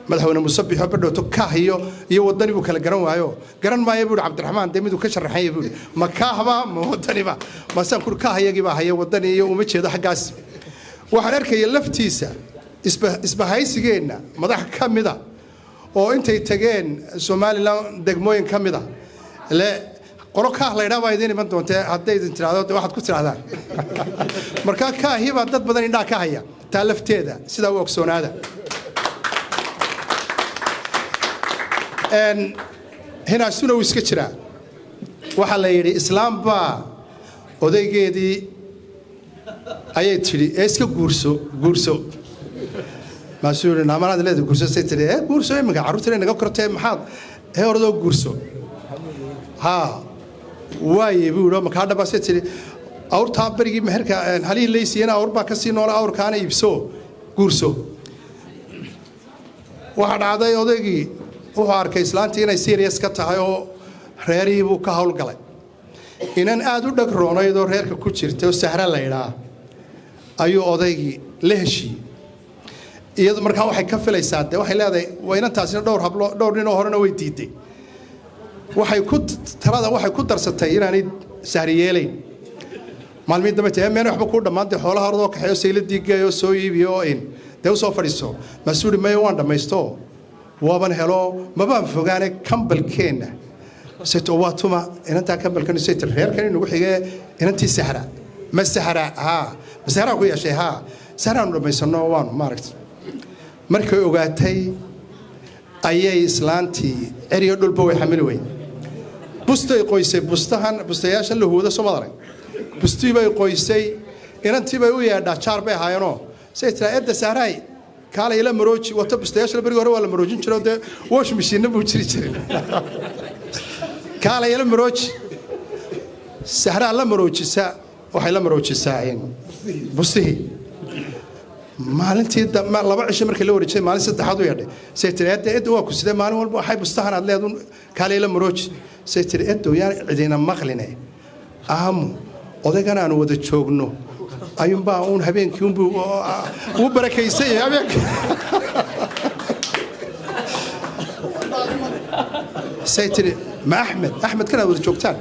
Madaxweyne Muuse Bixo badhowto Kaah iyo Wadani buu kala garan waayo. Garan maayo buuhi Cabdiraxmaan, dee miduu ka sharaxanya buuhi, ma Kaahba ma Wadaniba? Masaan kuhi, Kaah iyagii baa haya, Wadani iyo uma jeedo xaggaas. Waxaan arkaya laftiisa isbahaysigeenna madax ka mida oo intay tageen Somaliland degmooyin ka mida le qolo Kaah la ydhaa baa idiin iman doontee, hadday idin tidhahdo de waxaad ku tidhahdaan. Markaa Kaahi baa dad badan indhaha ka haya, taa lafteeda sidaa u ogsoonaada. Hinaasuna wuu iska jiraa. Waxaa la yidhi islaam baa odaygeedii ayay tidhi, ee iska guurso, guurso. Maasuu yidhi, naamanaad leeda guurso? Say tidhi, ee guurso, iminka carruurtina naga kortee, maxaad ee oradoo guurso. Haa, waaye buu yidhi, makaa dhaba? Say tidhi, awrtaa berigii meherka halihii laysiiyana awr baa ka sii noola, awrkaana iibso, guurso. Waxaa dhacday odaygii wuxuu arkay islaantii inay serious ka tahay oo reerihii buu ka howlgalay. Inan aad u dhag roonayd oo reerka ku jirta oo Sahra la ydhaa ayuu odaygii la heshiiyey. Iyadu markaa waxay ka filaysaa, dee waxay leedahay waa inantaasina dhowr hablo, dhowr nin oo horena way diiday. Waxay ku talada waxay ku darsatay inaanay Sahri yeelayn. Maalmihii dambe tee meen waxba kuu dhammaan, dee xoolaha ordoo kaxeeyo, sayladii geeyo, soo iibiyo oo in dee u soo fadhiiso. Maasuuri mayo, waan dhammaysto, waaban helo, mabaan fogaane kambalkeenna. Sayto waa tuma inantaa kambalkan? Sayt reerkan inagu xigee, inantii Sahra. Ma Sahra? Haa, ma Sahraa ku yeeshay? Haa, Sahraanu dhammaysano waanu maaragtay. Markay ogaatay ayay islaantii ceriyo dhulba way xamili weyn. Bustay qoysay, bustahan bustayaashan la huuda soo madarag, bustii bay qoysay, inantii bay u yeedhaa, jaar bay ahaayeenoo. Say tiraa, edda Sahraay, kaalay ila marooji. Wata bustayaasha berigi hore waa la maroojin jiro, dee wash mashiinna buu jiri jirin. Kaalay ila marooji. Sahraa la maroojisa, waxay la maroojisaa bustihii. Maalintii 2 cisho markii la wareejisay, maalin saddexaad u yeedhay. Say tiri, edda, edda, waa ku sidee? Maalin walba waxay bustahan aad leedun, kaalay ila marooji. Say tiri, eddow, yaan cidina maqline, aamu, odaygan aanu wada joogno ayuunbaa uun habeenkii unbuu wuu barakaysay habeenkii. Say tiri, ma Axmed, Axmed kanaad wada joogtaan?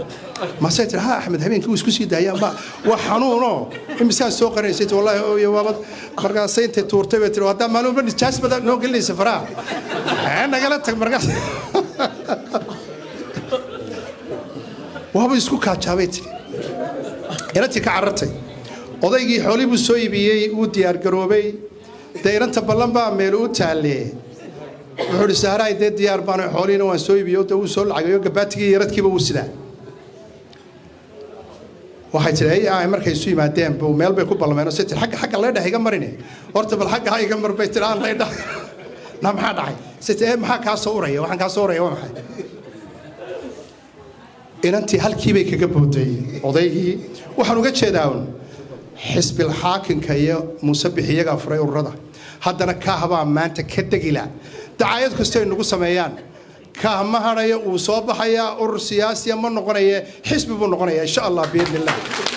Masay tiri, ha, Axmed habeenkii wuu isku sii daayaanba, waa xanuunoo imisaan soo qarinaysay. Tiri, wallahi ooyo waabad. Markaasay intay tuurtay bay tiri, haddaa maalin walba nijaas badan noo gelinaysa faraha, nagala tag. Markaas waaba isku kaajaabay tiri. Inantii ka carartay. Odaygii xoolihii buu soo iibiyey, wuu diyaargaroobay. Dee inanta ballan baa meel u taalle. Wuxuu ihi, Sahraay, dee diyaar baan, xoolihiina waan soo iibiyo. Dee wuu soo lacagayo, gabaatigii iyo radkiiba wuu sidaa. Waxay tiri ay ay markay isu yimaadeen buu meel bay ku ballameen oo say tiri, xagga leedha iga marine, horta bal xagga ha iga mar bay tiri. Aan leydha na maxaa dhacay? Say tiri, ee maxaa kaa soo uraya? Waxaan kaa soo uraya waa maxay? Inantii halkii bay kaga booday odaygii. Waxaan uga jeedaa un xisbil xaakinka iyo Muuse Bixi iyagaa furay ururada, haddana Kaah baa maanta ka degila. Dacaayad kasta ay nagu sameeyaan, Kaah ma hadhayo, wuu soo baxayaa. Urur siyaasiya ma noqonaye, xisbi buu noqonayaa, insha Allah, biidni illah.